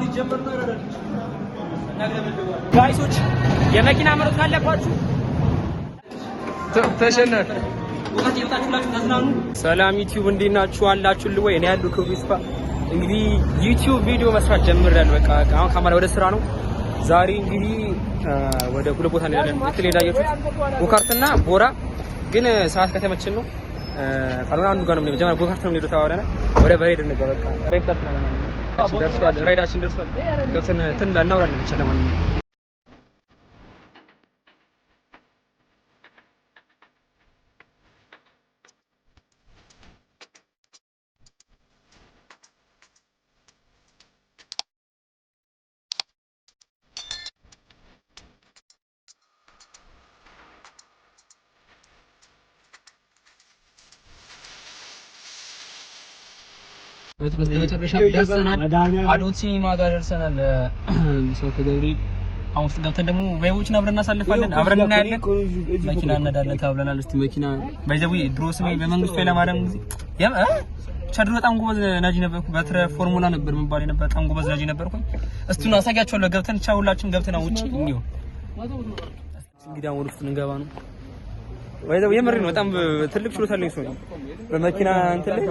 ሊጀመር ነው። Guys ኦች የመኪና መሮጥ ካለባችሁ ተሸናፊ እውቀት እየወጣችሁላችሁ ተዝናኑ። ሰላም ዩቲዩብ፣ እንዴት ናችሁ? አላችሁልኝ ወይ? እኔ ያሉ ክብሩ ይስፋ። እንግዲህ ዩቲዩብ ቪዲዮ መስራት ጀምሬያለሁ። በቃ አሁን ካሜራ ወደ ስራ ነው። ዛሬ እንግዲህ ወደ ሁለት ቦታ እንሄዳለን። ልክ እንዳያችሁት go-kart ና ቦራ፣ ግን ሰዓት ከተመቸን ነው። ካልሆነ አንዱ ጋር ነው የምንሄደው። መጀመሪያ go-kart ነው የምንሄደው ተባብለናል። ወደ በሬድ እንገባ። በቃ ደርሷል፣ ride ኣችን ደርሷል። ገብተን እንትን እናወራለን ብቻ ለማንኛውም። በመጨረሻ ደርሰናል። አዶት ሲኒማ ጋር ደርሰናል። ሰው ከገብርኤል አሁን ውስጥ ገብተን ደግሞ vibe ኦችን አብረን እናሳልፋለን፣ አብረን እናያለን። መኪና እነዳለን ተባብለናል። እስቲ መኪና by the way ድሮ ስሜ በመንግስቱ ኃይለማርያም ጊዜ ብቻ ድሮ በጣም ጎበዝ ነጂ ነበርኩ። በትረ ፎርሙላ ነበር የምባል ነበር። በጣም ጎበዝ ነጂ ነበርኩኝ። እስቲ ነው አሳያቸዋለሁ። ገብተን ቻው፣ ሁላችንም ገብተን ውጪ እንዲሁ እንግዲህ አሁን ውስጥ እንገባ ነው። by the way የምሬ ነው። በጣም ትልቅ ችሎታ አለኝ ሰው ነኝ። በመኪና እንትን ላይ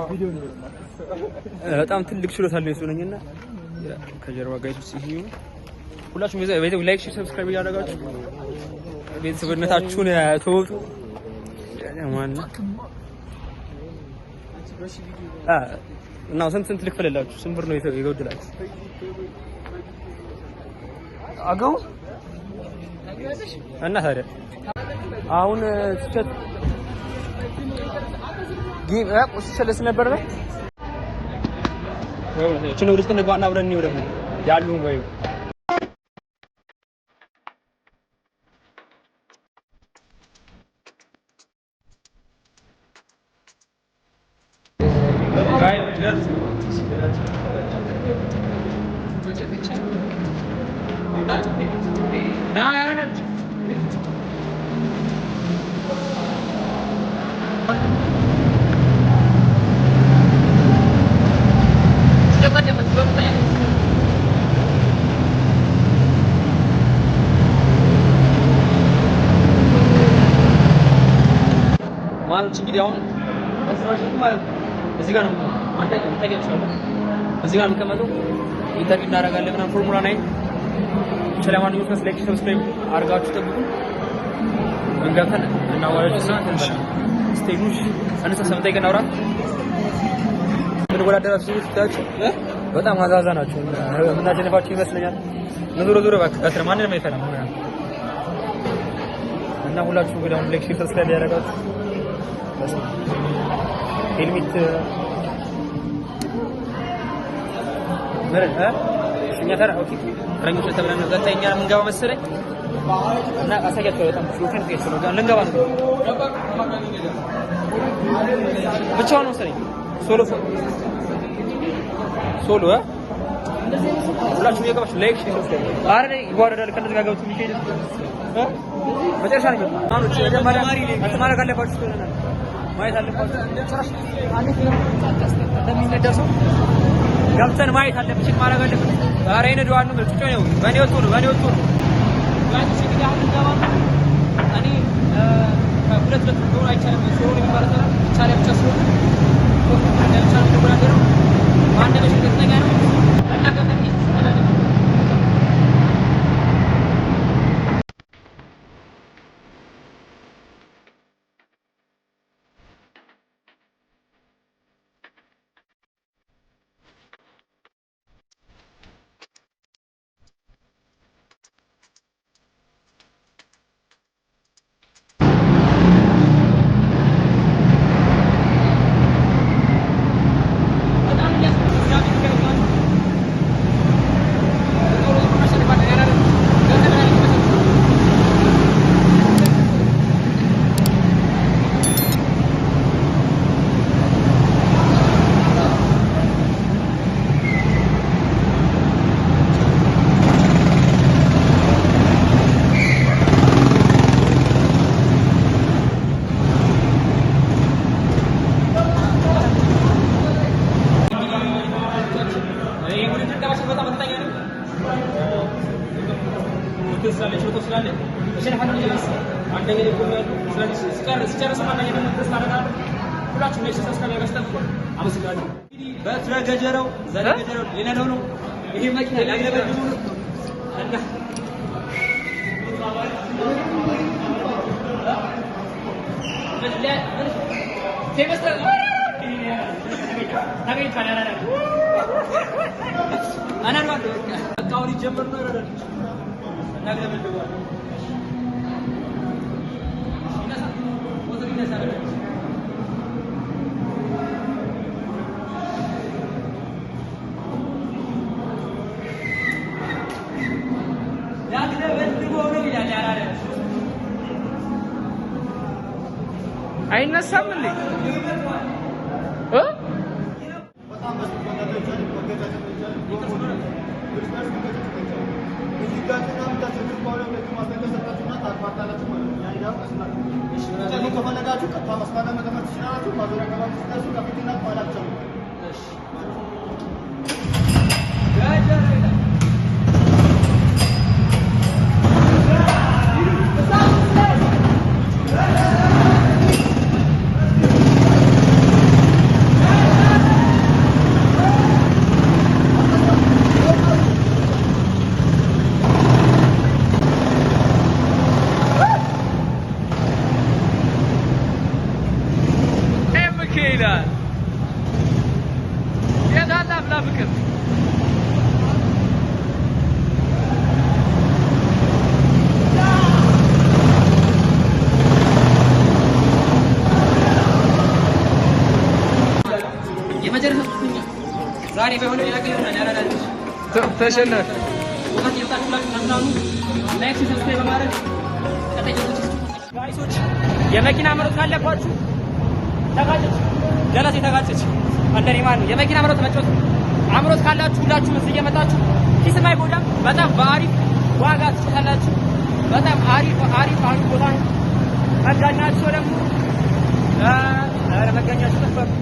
በጣም ትልቅ ችሎታ አለኝ ሰው ነኝና ከጀርባ guys ውስጥ ይሄ ሁላችሁም by the way like፣ share፣ subscribe እያደረጋችሁ ቤተሰብነታችሁን ተወጡ። ማን እና ስንት ስንት ልክፈልላችሁ? ስንት ብር ነው የጎደላችሁ? አገው እና ታዲያ አሁን ስቸት game ቁስ ነበር ላይ ወይ ወደ ውስጥ እንግባና አብረን እንየው ደግሞ ያሉን ወይ ማለት እንግዲህ አሁን እዚህ ጋር ነው እዚህ ጋር ነው የምንቀመጠው። Interview እናደርጋለን ምናምን ፎርሙላ 9። ስለማንኛውም first like subscribe አድርጋችሁ ጠብቁ። እንገብተን እናወራችሁ ትንሽ ስቴጁ እንሰሰም ጠይቀን እናውራ። የምንወዳደራቸው ሰዎች ብታያቸው በጣም አዛዛ ናቸው። የምናሸንፋቸው ይመስለኛል። ዞሮ ዞሮ እባክህ በስረ ማንንም አይፈራም እና ሁላችሁ እንግዲህ አሁን like share subscribe ያደረጋችሁ ሄልሜት ምርን እኛ ተራ okay ተረኞች ተብለን ነው። ቀጣይ እኛ የምንገባ መሰለኝ እና አሳያቸዋለሁ። በጣም ሹፌር ነው ልንገባ ነው። ብቻውን ነው መሰለኝ solo solo ሁላችሁም እየገባችሁ like share subscribe። አረ ይዋረዳል። ከእነዚህ ጋር ገብቶ የሚሄድ መጨረሻ ነው። አሁን መጀመሪያ ማድረግ አለባችሁ፣ ማየት አለባችሁ። እንደሚነዳ ሰው ገብተን ማየት አለብን። Check ማድረግ አለብን። ኧረ ይነዳዋል ነው ጩጮ ነው። በእኔ ወጥቶ ነው፣ በእኔ ወጥቶ ነው። እኔ ሁለት ሁለት እንደሆነ አይቻልም። Solo የሚባለው ብቻ ላይ ብቻ ስለሆነ ሶስት ብቻ ነው የሚወዳደረው። አንድ ነሽ እርግጠኛ ነው እና ገብተን skill ስላለ ችሎታው ስላለ እሸነፋለሁ ብዬ አላስብም። አንደኛ ላይ ቆሜያለሁ። ስለዚህ ሲጨርስም አንደኛ ደግሞ post አደርጋለሁ። ሁላችሁም like፣ subscribe ያደርጋችሁ ጠብቁ። አመሰግናለሁ። እንግዲህ በትረ ገጀራው ዘረ ገጀራው ሊነዳው ነው። ይሄ መኪና ሊያግለበልቡ ነው እና አይነሳም እንዴ? ኤምኬ ይላል። የት አለ አፍላ ፍቅር? የመጨረሻ ሶስተኛ ዛሬ ባይሆን ሌላ ቀን ይሆናል። ያራዳልሽ ተሸነፈ። ወጣት የወጣችሁ ሁላችሁ ተዝናኑ። like፣ subscribe በማድረግ ቀጣይ ቪዲዮዎች guys ኦች የመኪና አምሮት ካለባችሁ ተጋጨች፣ ደረሴ ተጋጨች። እንደኔ ማለት ነው። የመኪና አምሮት መጫወት አምሮት ካላችሁ ሁላችሁም እዚህ እየመጣችሁ ኪስም አይጎዳም። በጣም በአሪፍ ዋጋ ትጫወታላችሁ። በጣም አሪፍ አሪፍ አሪፍ ቦታ ነው። መጋኛቸው ደግሞ ኧረ መገኛቸው ጠፋብኝ።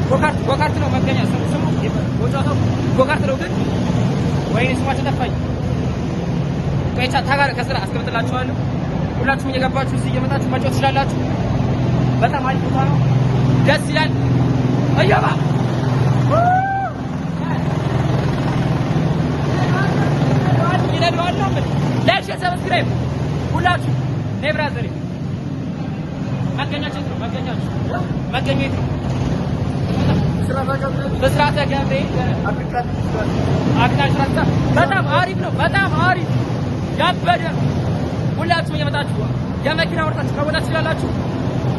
go-kart go-kart ነው መገኛ ስሙ ስሙ ቦታው go-kart ነው ግን ወይኔ ስማቸው ጠፋኝ። ቆይቻ ታጋር ከስራ አስቀምጥላችኋለሁ። ሁላችሁም እየገባችሁ እዚህ እየመጣችሁ መጫወት ትችላላችሁ። በጣም አሪፍ ቦታ ነው። ደስ ይላል። እየባ ይነደዋል ነው የምልህ። like፣ share፣ subscribe ሁላችሁ ነይ brother ኤ መገኛችሁ የት ነው? መገኛችሁ መገኛው የት ነው? ብስራተ ገብርኤል አግናሽ ራስታ በጣም አሪፍ ነው። በጣም አሪፍ ያበደ ነው። ሁላችሁም እየመጣችሁ የመኪና ወርታችሁ መወጣት ትችላላችሁ።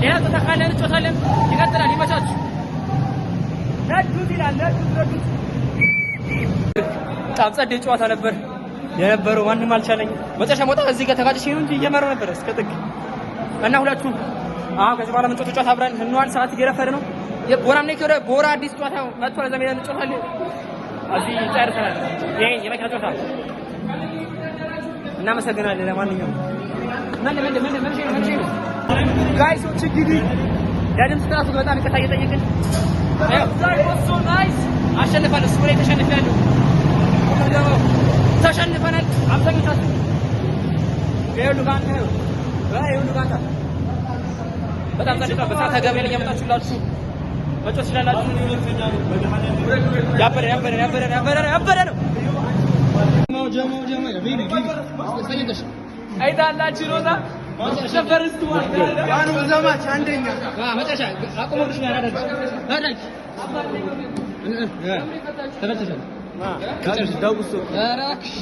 ሌላ ጨዋታ ካለ እንጫወታለን። ይቀጥላል። ይመቻችሁ። ነዱት ይላል። ነዱት ነዱት። በጣም ጸዴ ጨዋታ ነበር የነበረው። ማንም አልቻለኝም። መጨረሻ መውጣት እዚህ ጋር ተጋጭቼ ነው እንጂ እየመራው ነበር እስከ ጥግ እና ሁላችሁም አሁን ከዚህ በኋላ የምንጫወተው ጨዋታ አብረን እንዋል። ሰዓት እየረፈደ ነው። የቦራም ነው ወደ ቦራ አዲስ ጨዋታ መጥቷል። እዛ ሜዳ እንጫወታለን። እዚህ ጨርሰናል። ይሄ የመኪና ጨዋታ እናመሰግናለን። ለማንኛውም ምን ምን ምን ምን ምን guys ኦች እንግዲህ ለድምፅ ጥራቱ በጣም ይቅርታ እየጠየቅን so nice አሸንፋለሁ። እሱ ላይ ተሸንፌያለሁ። ተሸንፈናል። አብዛኞቻችሁ ይኸውልህ ጋንታ ይኸውልህ ጋንታ በጣም ጸድቷል። በሰዓተ ገብርኤል እየመጣችሁላችሁ መጫወት ትችላላችሁ። ያበደ ያበደ ያበደ ያበደ ያበደ ነው። አይታላችሁ ሮዛ ሸፈርስቱ መጨረሻ አቁሞልሽ ነው ያራዳጅ ተበልተሻል። ኧረ እባክሽ።